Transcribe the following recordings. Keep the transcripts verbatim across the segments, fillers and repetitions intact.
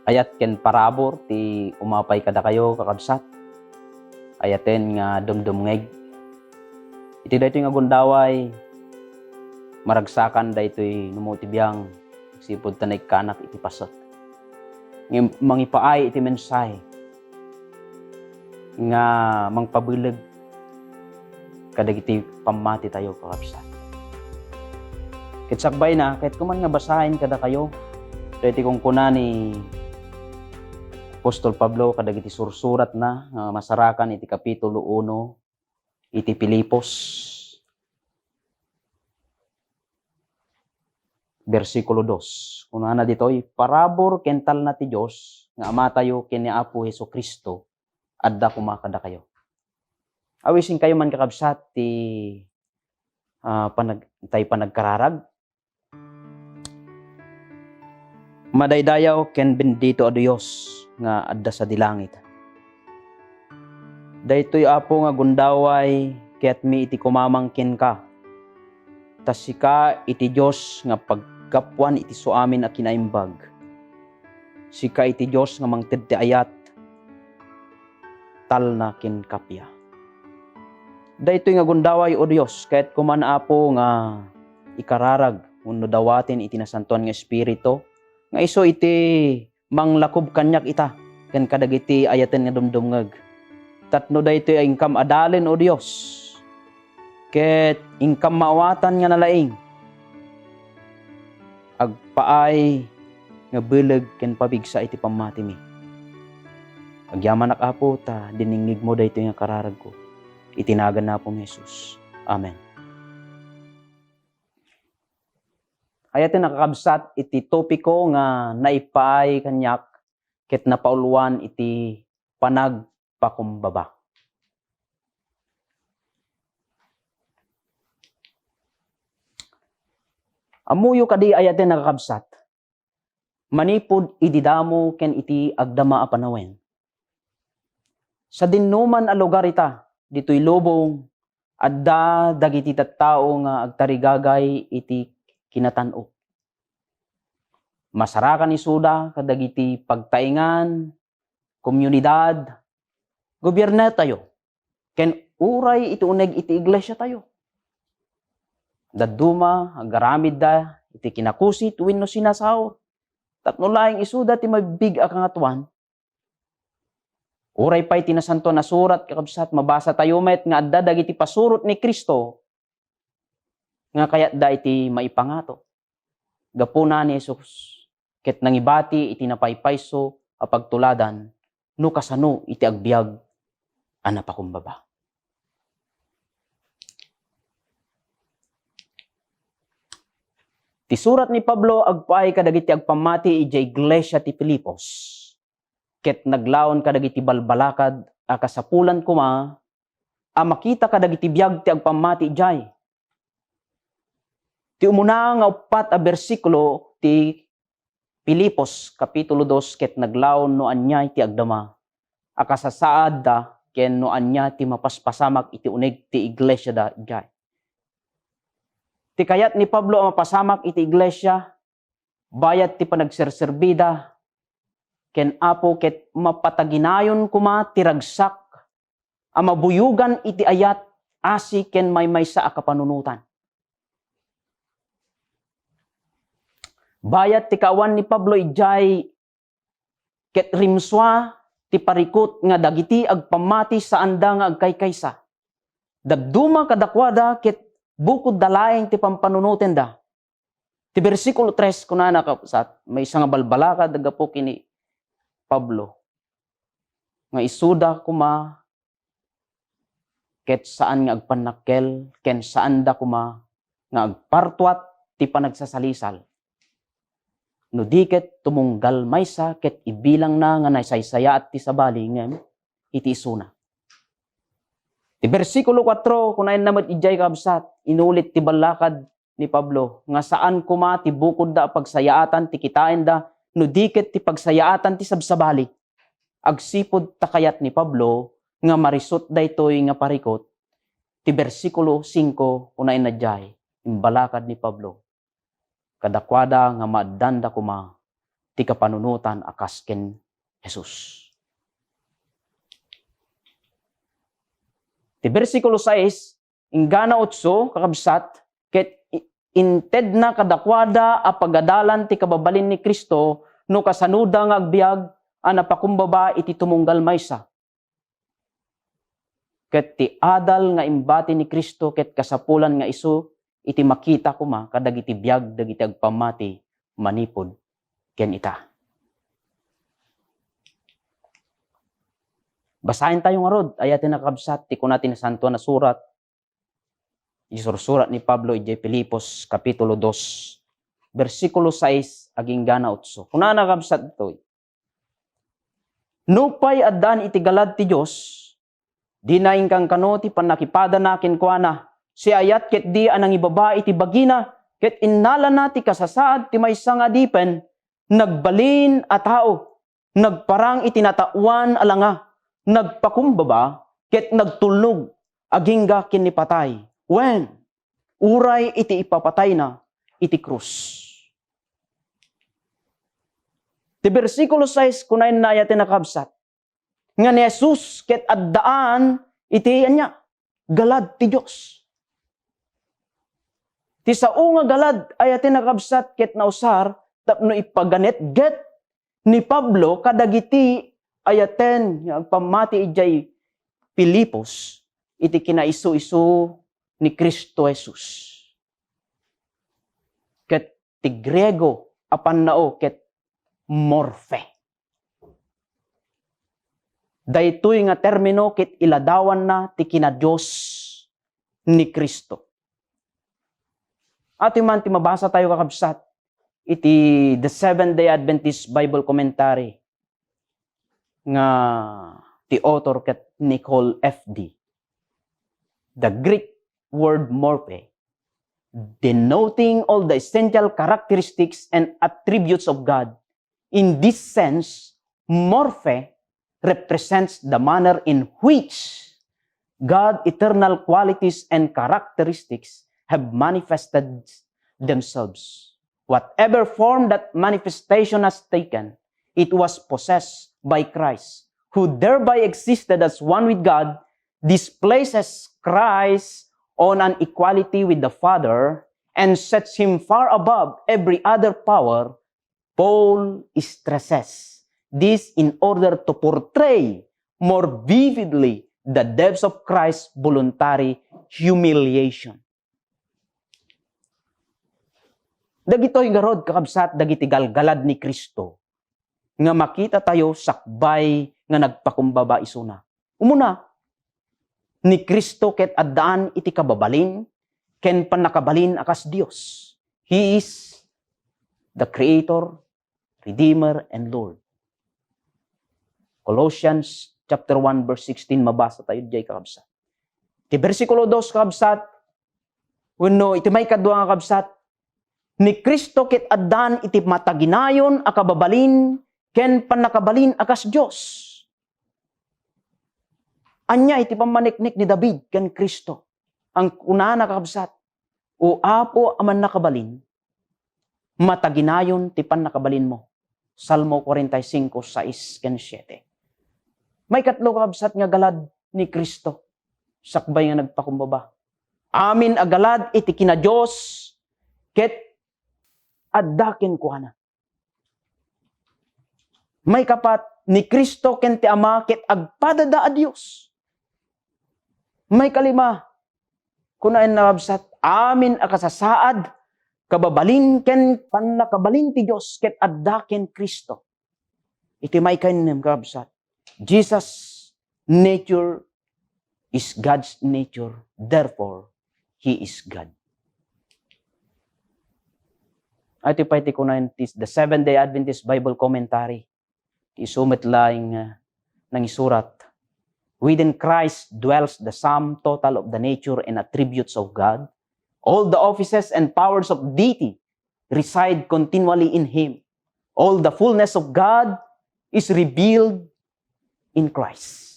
Ayat ken parabur ti umapay kadakayo, kakabsat. Ayaten nga dumdumngeg. Iti daytoy nga gundaway, maragsakan daytoy numo ti biang, sipud ta naikkanak iti paset. Ngem mangipaay iti mensahe nga mangpabuleg kadagiti pammatitayo, kakabsat. Ket sakbayna, kayatko man nga basaen kadakayo daytoy kunkuna ni Apostol Pablo kadagiti sursuratna nga masarakan iti Kapitulo uno iti Filipos, bersikulo dos. Kunana ditoy, "Parabur ken talna ti Dios nga Amatayo ken ni Apo Jesu-Cristo adda koma kadakayo." Awisenkayo man, kakabsat, ti, ah, panag-, tay panagkararag. Madaydayaw ken bendito a Dios nga adda sadi langit. Daytoy, Apo, nga gundaway kayatmi iti kumamang kenka. Ta sika iti Dios nga paggapuan iti suamin a kinaimbag. Sika iti Dios nga mangted ti ayat, talna ken kappia. Daytoy nga gundaway, O Dios, kayatko man, Apo, nga ikararag wenno dawaten iti Nasantoan nga Espiritu nga isu iti manglakob kaniak ita ken kadagiti ayaten nga dumdumngeg. Tapno daytoy a inkam adalen, O Dios, ket inkam maawatan nga nalaing, agpaay nga buleg ken pabigsa iti pammatimi. Agyamanak, Apo, ta diningngegmo daytoy nga kararagko. Iti nagan ni Apomi Jesus. Amen. Ayaten a kakabsat iti topiko nga naipaay kaniak ket napauluan iti panagpakumbaba. Ammoyo kadi, ayaten a kakabsat, manipud idi damo ken iti agdama a panawen, sadinoman a lugar ita ditoy lubong, adda dagiti tattao nga agtarigagay iti kinatan-ok. Masarakan isuda kadagiti pagtaengan, komunidad, gobiernatayo, ken uray iti uneg iti iglesiatayo. Dadduma, agaramidda iti kinakusit wenno sinasaur. tapno laeng isuda ti mabigbig a kangatoan. Uray pay ti Nasantoan a Surat, kakabsat, mabasa tayo met nga adda dagiti pasurot ni Cristo nga kayatda iti maipangato. Gapuna ni Jesus ket nangibati iti napaypayso a pagtuladan no kasano iti agbiag a napakumbaba. Ti surat ni Pablo agpaay kadagiti agpammati idiay iglesia ti Filipos, ket naglaon kadagiti balbalakad a kasapulan koma a makita kadagiti biag ti agpammati idiay. Ti umuna nga uppat a bersikulo ti Filipos, Kapitulo dos, ket naglaon no ania ti agdama a kasasaadda ken no ania ti mapaspasamak iti uneg ti iglesiada idiay. Ti kayat ni Pablo a mapasamak iti iglesia, bayat ti panagserserbida ken Apo ket mapataginayon koma ti ragsak a mabuyogan iti ayat, asi ken maymaysa a kapanunotan. Bayat ti kaawan ni Pablo idiay ket rimsua ti parikut nga dagiti agpammati saanda nga agkaykaysa. Dadduma kadakuada ket bukodda laeng ti pampanunotenda. Ti bersikulo tres, kunana, kakabsat, maysa nga balbalakad a gapu ken ni Pablo nga isuda koma ket saan nga agpannakkel ken saanda koma nga agpartuat ti panagsasalisal. No di ket tumunggal maysa ket ibilangna nga naisaysayaat ti sabali ngem iti isuna. Ti bersikulo kuatro, kunaenna met idiay, kakabsat, inulit ti ballakad ni Pablo nga saan koma ti bukodda a pagsayaatan ti kitaenda no di ket ti pagsayaatan ti sabsabali. Agsipud ta kayat ni Pablo nga marisut daytoy nga parikut, ti bersikulo singko, kunaenna idiay, imbalakad ni Pablo kadakuada nga maaddanda koma ti kapanunotan a kas ken Jesus. Ti bersikulo sais, inggana otso, kakabsat, ket i-, intedna kadakuada a pagadalan ti kababalin ni Cristo no kasanoda nga agbiag a napakumbaba iti tumunggal maysa. Ket ti adal nga imbati ni Cristo ket kasapulan nga isu iti makita koma kadagiti biag dagiti agpammati manipud ken ita. Basaen tayo ngarud, aya ti nakabsat ti kuna ti Nasantoan a Surat, isursurat ni Pablo idiay Filipos, Kapitulo dos, bersikulo sais agingga na otso. Kunana kabsat ditoy, "Nupay addaan iti galad ti Dios, dina inkankano ti pannakipadana kenkuana, siayat ketdi a nangibaba iti bagina, ket innalana ti kasasaad ti maysa nga adipen, nagbalin a tao, nagparang iti nataoan a langa, nagpakumbaba, ket nagtulnog agingga ken ni patay, wen, uray iti ipapatayna iti krus." Ti bersikulo sais, kunaenna aya ti nakabsat, nga ni Jesus ket addaan iti ania? Galad ti Dios. Ti sao nga galad aya ti nakabsat ket nausar tapno ipaganetget ni Pablo kadagiti ayaten nga agpammati idiay Filipos iti kinaisu-isu ni Cristo Jesus. Ket ti Griego a pannao ket morphe. Daytoy nga termino ket iladawanna ti kinadios ni Cristo. Atoy man ti mabasa tayo, kakabsat, iti The Seventh Day Adventist Bible Commentary nga ti author ket Nicole F D. The Greek word morphe, denoting all the essential characteristics and attributes of God. In this sense, morphe represents the manner in which God' eternal qualities and characteristics have manifested themselves. Whatever form that manifestation has taken, it was possessed by Christ, who thereby existed as one with God, displaces Christ on an equality with the Father, and sets him far above every other power Paul stresses this in order to portray more vividly the depths of Christ's voluntary humiliation. Dagitoy ngarud, kakabsat, dagiti galgalad ni Cristo nga makita tayo sakbay nga nagpakumbaba isuna. Umuna, ni Cristo ket addaan iti kababalin ken pannakabalin a kas Dios. He is the Creator, Redeemer, and Lord. Colossians chapter one verse sixteen, mabasa tayo diay, kakabsat. Ti bersikulo dos, kakabsat, wenno iti maikadua nga kabsat, ni Cristo ket addaan iti mataginayon a kababalin ken pannakabalin a kas Dios. Ania iti pammaniknik ni David ken Cristo? Ang kunana, kakabsat, "O Apo a mannakabalin, mataginayon ti pannakabalinmo." Salmo forty-five, sais ken siete. Maikatlo, kakabsat, nga galad ni Cristo sakbay nga nagpakumbaba. Amin a galad iti kina-Dios ket adda kenkuana. Maikapat, ni Cristo ken ti Ama ket agpadada a Dios. Maikalima, kunaen nga kabsat, amin a kasasaad, kababalin ken pannakabalin ti Dios ket adda ken Cristo. Iti maikainnem, kabsat, Jesus' nature is God's nature, therefore, He is God. Iti pay ti kunaen ti The Seventh-day Adventist Bible Commentary, ti isu met laeng, ah, nangisurat, "Within Christ dwells the sum total of the nature and attributes of God. All the offices and powers of deity reside continually in Him. All the fullness of God is revealed in Christ."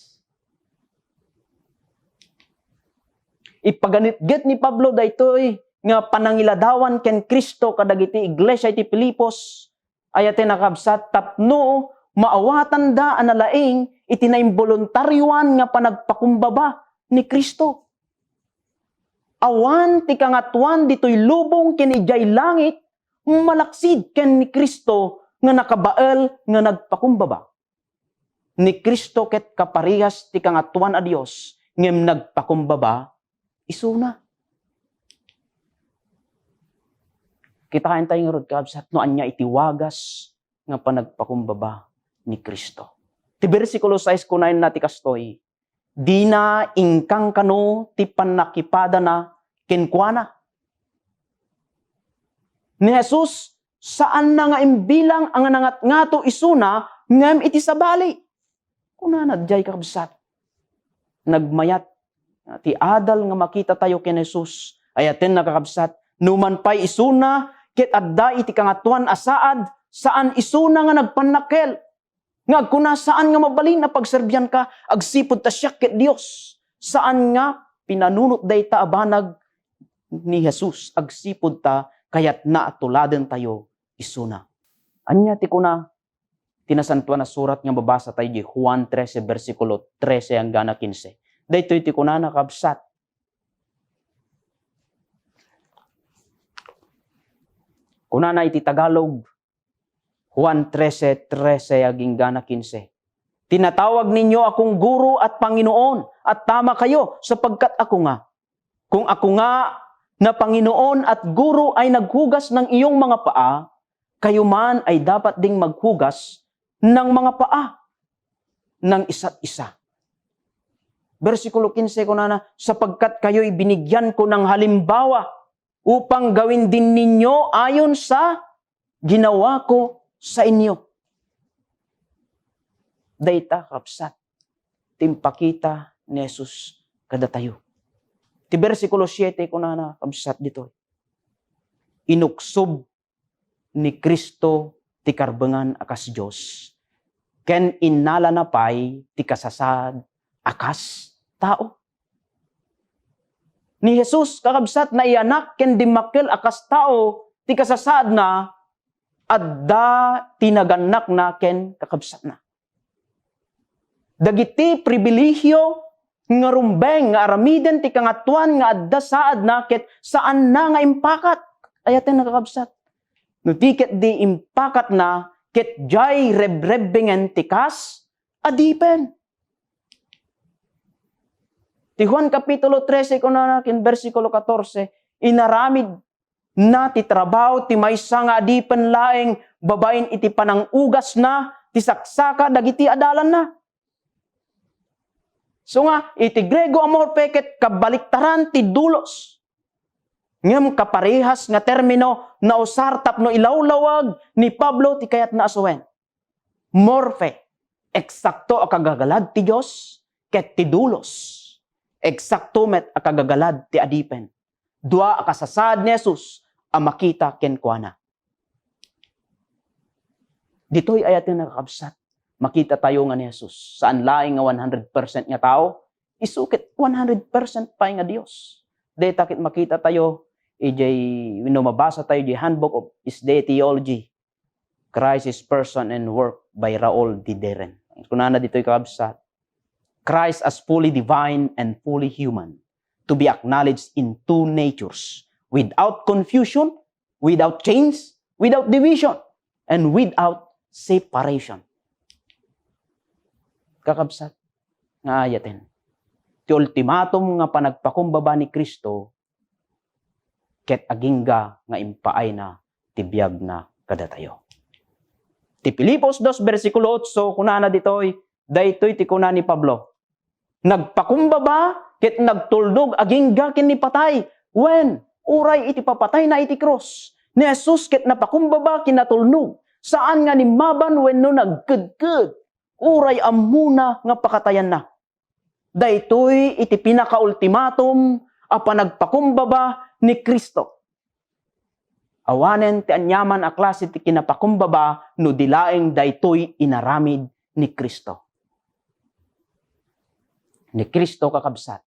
Ipaganetget ni Pablo daytoy nga panangiladawan ken Cristo kadagiti iglesia iti Filipos, ayaten a kabsat, tapno maawatanda a nalaing iti naimboluntarioan nga panagpakumbaba ni Cristo. Awan ti kangatoan ditoy lubong ken idiay langit malaksid ken ni Cristo nga nakabael nga nagpakumbaba. Ni Cristo ket kaparehas ti kangatoan a Dios ngem nagpakumbaba isuna. Kitaentayo ngarud, kabsat, no ania iti wagas nga panagpakumbaba ni Cristo. Ti bersikulo sais, kunaenna ti kastoy, "Dina ingkankano ti pannakipadana kenkuana." Ni Jesus, saanna nga imbilang a nangatngato isuna ngem iti sabali. Kunana diay, kabsat, nagmayat ti adal nga makita tayo ken Jesus. Ayaten a kakabsat, numan pay isuna ket adda iti kangatoan a saad, saan isuna nga nagpannakkel. Nga agkuna, "Saan nga mabalin a pagserbianka agsipud ta siak ket Dios." Saan nga pinanunot dayta a banag ni Jesus agsipud ta kayatna a tuladentayo isuna. Ania ti kuna ti Nasantoan a Surat nga mabasa tayo di Juan trese, bersikulo trese enggana kinse? Daytoy ti kunana, kabsat. Kunana iti Tagalog, Juan trese trese agingga kinse, "Tinatawag ninyo akong Guro at Panginoon, at tama kayo, sapagkat ako nga. Kung ako nga na Panginoon at Guro ay naghugas ng iyong mga paa, kayo man ay dapat ding maghugas ng mga paa ng isa't isa." Bersikulo kinse, kunana, "Sapagkat kayo'y binigyan ko ng halimbawa upang gawin din ninyo ayon sa ginawa ko sa inyo." Dayta, kabsat, ti impakita ni Jesus kadatayo. Ti bersikulo siete, kunana, kabsat, ditoy, "Inuksob ni Cristo ti karbengan a kas Dios, ken innalana pay ti kasasaad a kas tao." Ni Jesus, kakabsat, naiyanak ken dimmakkel a kas tao ti kasasaadna, adda ti nagannakna ken kakabsatna. Dagiti pribilehio nga rumbeng nga aramiden ti kangatoan nga adda saadna ket saanna nga impakat. Ayaten a kakabsat. No di ketdi impakatna, ket diay rebrebbingen ti kas adipen. Ti Juan Kapitulo trese, kunana ken bersikulo katorse, inaramidna ti trabaho ti maysa nga adipen laeng babaen iti panangugasna ti saksaka dagiti adalanna. So nga, iti Griego a morphe ket kabaliktaran ti doulos. Ngem kaparehas nga termino nausar tapno ilawlawag ni Pablo ti kayatna a sawen. Morphe, eksakto a kagagalad ti Dios, ket ti doulos, eksakto met a kagagalad ti adipen. Dua a kasasaad ni Jesus a makita kenkuana. Ditoy ayaten a kakabsat, makita tayo nga ni Jesus, saan laeng nga one hundred percent nga tao, isu ket one hundred percent pay nga Dios. Dayta ket makita tayo, ijay, no mabasa tayo, ijay Handbook of S D A Theology, Christ, His Person and Work by Raul Dideren. Kunana ditoy, kakabsat, Christ as fully divine and fully human, to be acknowledged in two natures, without confusion, without change, without division, and without separation. Kakabsat, nga ayaten, ti ultimatum nga panagpakumbaba ni Cristo, ket agingga nga impaayna ti biagna kadatayo. Ti Filipos dos, bersikulo otso, kunana ditoy, daytoy ti kuna ni Pablo, "Nagpakumbaba ket nagtulnog agingga ken ni patay." Wen, uray iti papatayna iti krus, ni Jesus ket napakumbaba ken natulnog, saan nga nimmaban wenno nagkedked, uray ammona nga pakatayanna. Daytoy iti pinakaultimatum a panagpakumbaba ni Cristo. Awanen ti aniaman a klase ti kinapakumbaba no di laeng daytoy inaramid ni Cristo. Ni Cristo, kakabsat,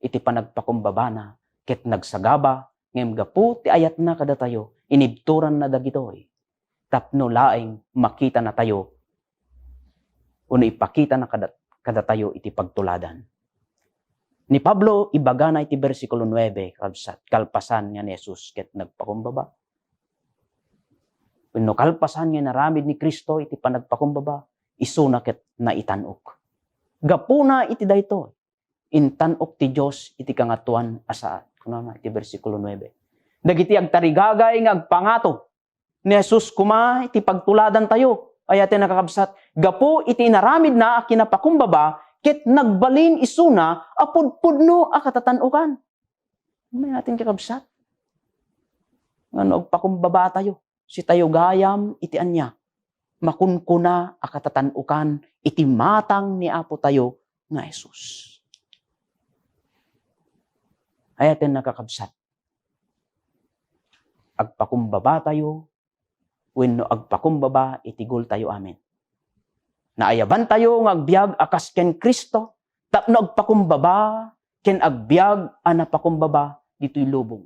iti panagpakumbabana ket nagsagaba, ngem gapu ti ayatna kadatayo, inibturanna dagitoy tapno laeng makitanatayo wenno ipakitana kada-, kadatayo iti pagtuladan. Ni Pablo, ibagana iti bersikulo nuebe, kabsat, kalpasan nga ni Jesus ket nagpakumbaba. Wenno kalpasan nga inaramid ni Cristo iti panagpakumbaba, isuna ket naitan-ok. Gapuna iti daytoy, intan-ok ti Dios iti Kangatoan a Saad. Kunana iti bersikulo nuebe. Dagiti agtarigagay nga agpangato, ni Jesus koma iti pagtuladantayo. Ayaten a kakabsat, gapu iti inaramidna a kinapakumbaba, ket nagbalin isuna a pudpudno a katatan-okan. Mayat, kakabsat, nga no agpakumbabatayo, sitayo gayam iti ania? Makunkuna a katatan-okan iti matang ni Apotayo nga Jesus. Ayaten a kakabsat, agpakumbabatayo wenno agpakumbaba iti goaltayo amin. Naayabantayo nga agbiag a kas ken Cristo tapno agpakumbaba ken agbiag a napakumbaba ditoy lubong.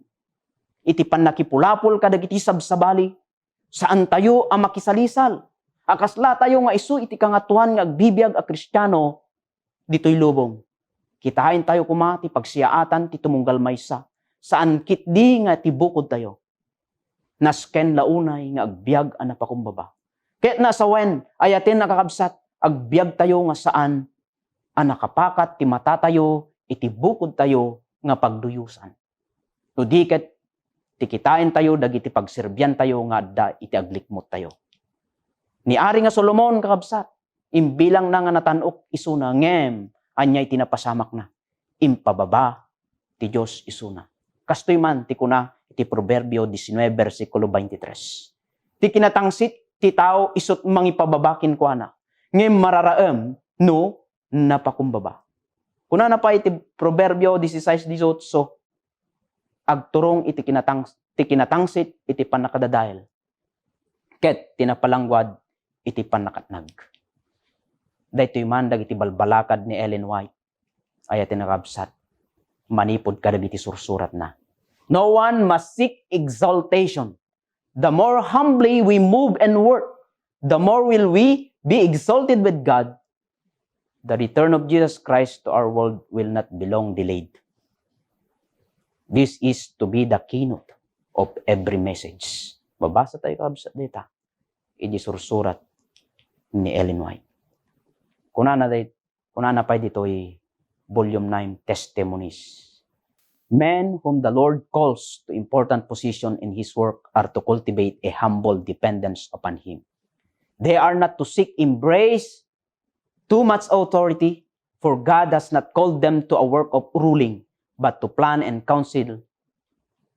Iti pannakipulapol kadagiti sabsabali, saantayo a makisalisal a kaslatayo nga isu iti Kangatoan nga agbibiag a Kristiano ditoy lubong. Kitaentayo koma ti pagsiaatan ti tumunggal maysa, saan ketdi nga ti bukodtayo. Nasken la unay nga agbiag a napakumbaba. Ket no sawen, ayaten a kakabsat, agbiagtayo nga saan a nakapakat ti matatayo iti bukodtayo nga pagduyosan. No di ket, ti kitaentayo dagiti pagserbiantayo nga adda iti aglikmottayo. Ni Ari nga Solomon, kakabsat, imbilangna nga natan-ok isuna, ngem ania iti napasamakna? Impababa ti Dios isuna. Kastoy man ti kuna iti Proverbio diecinuebe, bersikulo veintitrés, "Ti kinatangsit ti tao isut' mangipababa kenkuana, ngem mararaem no napakumbaba." Kunana pay iti Proverbio dieciséis dieciocho, "Agturong iti kinatang-, ti kinatangsit iti pannakadadael, ket ti napalangguad iti pannakatnag." Daytoy man dagiti balbalakad ni Ellen White, ayaten a kakabsat, manipud kadagiti sursuratna. No one must seek exaltation. The more humbly we move and work, the more will we be exalted with God. The return of Jesus Christ to our world will not be long delayed. This is to be the keynote of every message. Mabasa tayo, kabsat, dita. Iti sursurat ni Ellen White. Kunana day-, kunana pay ditoy Volume nine, Testimonies. Men whom the Lord calls to important position in His work are to cultivate a humble dependence upon Him. They are not to seek embrace too much authority, for God has not called them to a work of ruling, but to plan and counsel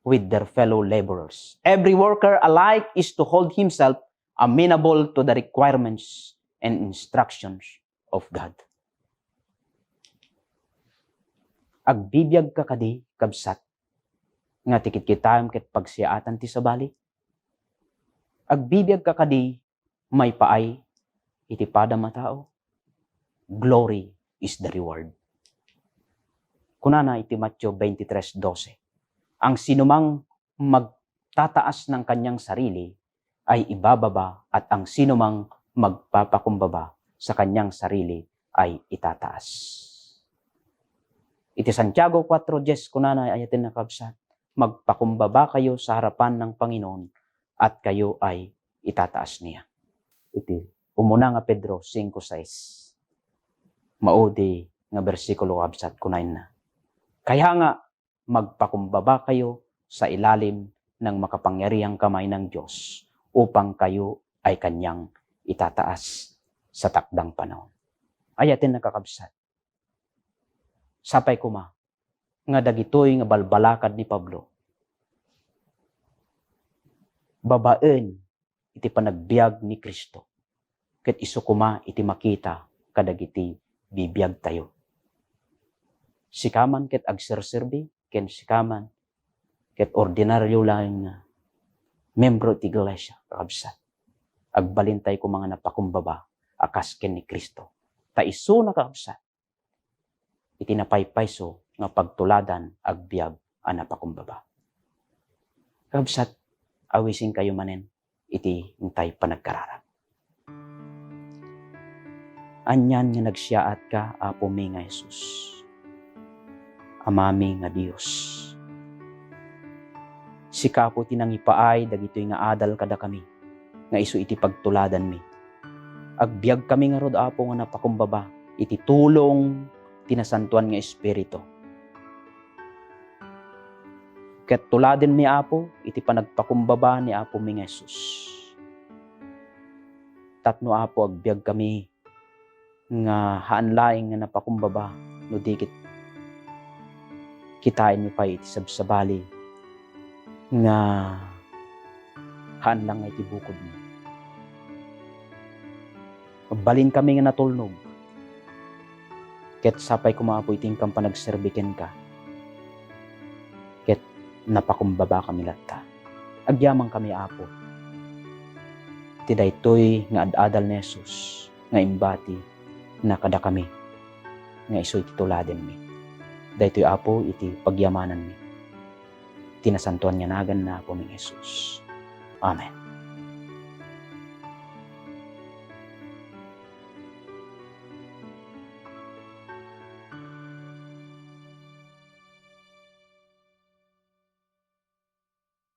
with their fellow laborers. Every worker alike is to hold himself amenable to the requirements and instructions of God. Agbibiag ka kadi, kabsat, nga ti kitkitaem ket pagsiaatan ti sabali? Agbibiag ka kadi maipaay iti padam a tao? Glory is the reward. Kunana iti Mateo twenty-three doce, "Ang sinumang magtataas ng kanyang sarili ay ibababa, at ang sinumang magpapakumbaba sa kanyang sarili ay itataas." Iti Santiago four diez, kunana, ayaten, kabsat, "Magpakumbaba kayo sa harapan ng Panginoon at kayo ay itataas niya." Iti umuna nga Pedro cinco seis, maudi nga bersikulo, kabsat, kunaenna, "Kaya nga, magpakumbaba kayo sa ilalim ng makapangyarihang kamay ng Diyos, upang kayo ay kanyang itataas sa takdang panahon." Ayaten, kakabsat, sapay koma nga dagitoy nga balbalakad ni Pablo babaen iti panagbiag ni Cristo, ket isu koma iti makita kadagiti bibiagtayo. Sika man ket agserserbi, ken sika man ket ordinaryo laeng nga membro ti iglesia, kakabsat, agbalintay koma nga napakumbaba a kas ken ni Cristo. Ta isuna, kakabsat, iti napaypayso nga pagtuladan agbiag a napakumbaba. Kabsat, awisenkayo manen iti intay panagkararag. Anian nga nagsiaatka, Apomi nga Jesus, Amami nga Dios. Sika, Apo, ti nangipaay dagitoy nga adal kadakami nga isu iti pagtuladanmi. Agbiagkami ngarud, Apo, nga napakumbaba iti tulong ti Nasantoan nga Espiritu. Ket tuladenmi, Apo, iti panagpakumbaba ni Apomi nga Jesus. Tapno, Apo, agbiagkami nga haan laeng nga napakumbaba no di ket kitaenmi pay iti sabsabali nga haan lang nga iti bukodmi. Balinkami nga natulnog. Ket sapay koma, Apo, iti inkam panagserbi kenka. Ket napakumbabakami latta. Agyamankami, Apo, ti daytoy nga ad-adal ni Jesus nga imbati na kadakami nga isu iti tuladenmi. Daytoy, Apo, iti pagyamananmi. Ti nasantoan nga naganna, Apomi nga Jesus. Amen.